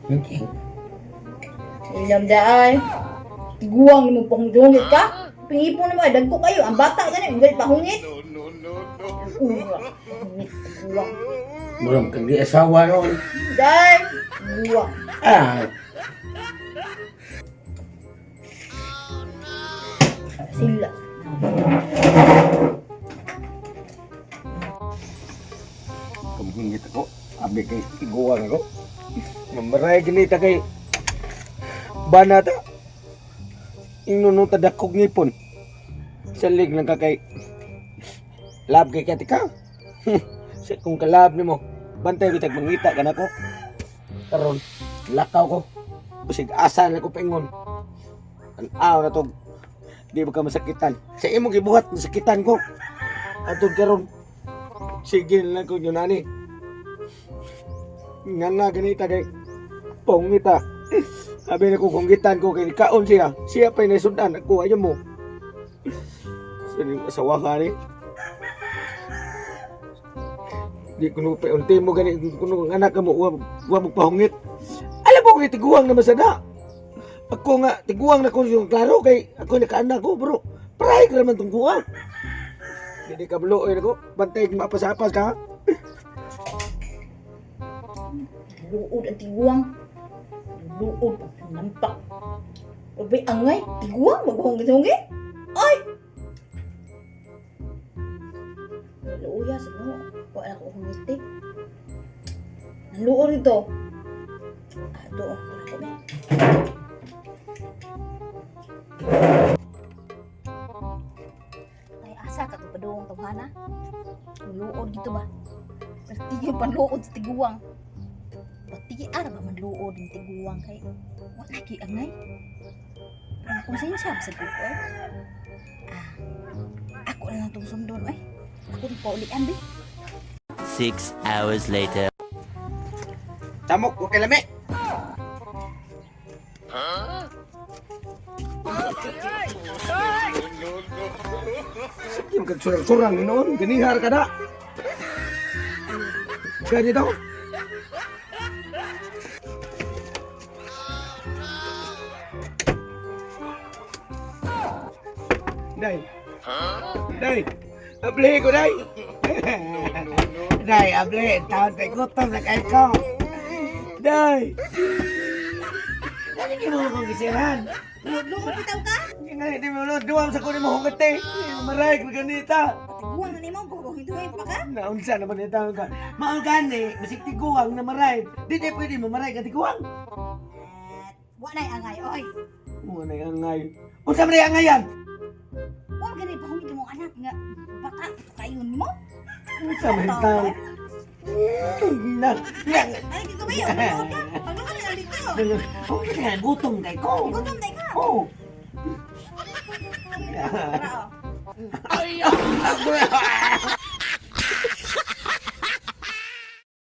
Okay. Ilam daay. Tiguang mo pahungit ka. Pingipon naman, dagko kayo. Ang bata gani, galit pahungit. No, no, no, no. Ura, pahungit, tiguang. Murag kag di asawa noon. Day, tiguang. Ah, Sila. Kamhingit ako. Abi kay tiguang ako. Mamaray gini ta kay bana ta. Ingno no tadakog ngipon. Salig lang ka kay lab kay katika. Sa kung kalab nimo, bantay bitag mangita ka nako. Karon lakaw ko. Basig asa na ko paingon. Tan-aw na to. Di ba ka masakitan? Sa imo gibuhat masakitan ko. Atod karon. Sige na lang ko yun ani. Nga na ganita kay pongita. Sabi na ko kung gitan ko kay kaon siya. Siya pa'y nasudan ako ayaw mo. Sa ning asawa ka ni. Di kuno pa unti mo gani kuno ang anak ka mo wa wa mo pahungit. Alam mo kay tiguang naman sa na. Ako nga tiguang na ko yung klaro kay ako nakaanak ko bro. Pray ka naman tong kuha. Hindi ka bulo ko. Bantay mapasapas ka. Luod ang tiguang. Luod ang nampak. Ubay angay, tiguang maghungit-hungit. Ay! Luoya sa no. Wala ko hungiti. Naluod ito. Ah, ito. Wala ko ba? Ay, asa ka ito padung tawhana? Luod dito ba? Pati yung panluod sa tiguang. Pati ara ba manluod ng tiguang kay wala ki angay. Ang konsensya ba sa ko eh. Ah, ako na lang tong sundon eh. Ako tong paulian bi. 6 hours later. Tamok, wa kay lami. Sige, magkagsurang-surang noon. Ganihar ka na. Ganyan daw. Day. Day. Abli ko, day. Day, abli. Taon tayo gutom na kayo ko. Day. Ano yung mga kong gisiran? Luod bitaw ka? Nga, hindi mo lo, duwam sa kunin mo hungate. Maray, kung ganita. Tiguang na nimo hungit pa ka? Naunsa naman ito ka. Mao gani, basig tiguang na maray. Di di pwede mo maray ka tiguang. At wa nay angay oy. Mo na yung angay. Unsa man yung angayan? Wa gani pahungit mo anak nga bata to kayon mo. Unsa man yung tao? Na, na, Ay gito ba yun? Luod ka. Pagluod na dito. Oh, nga gutom kay ko. Gutom day ka. Oh,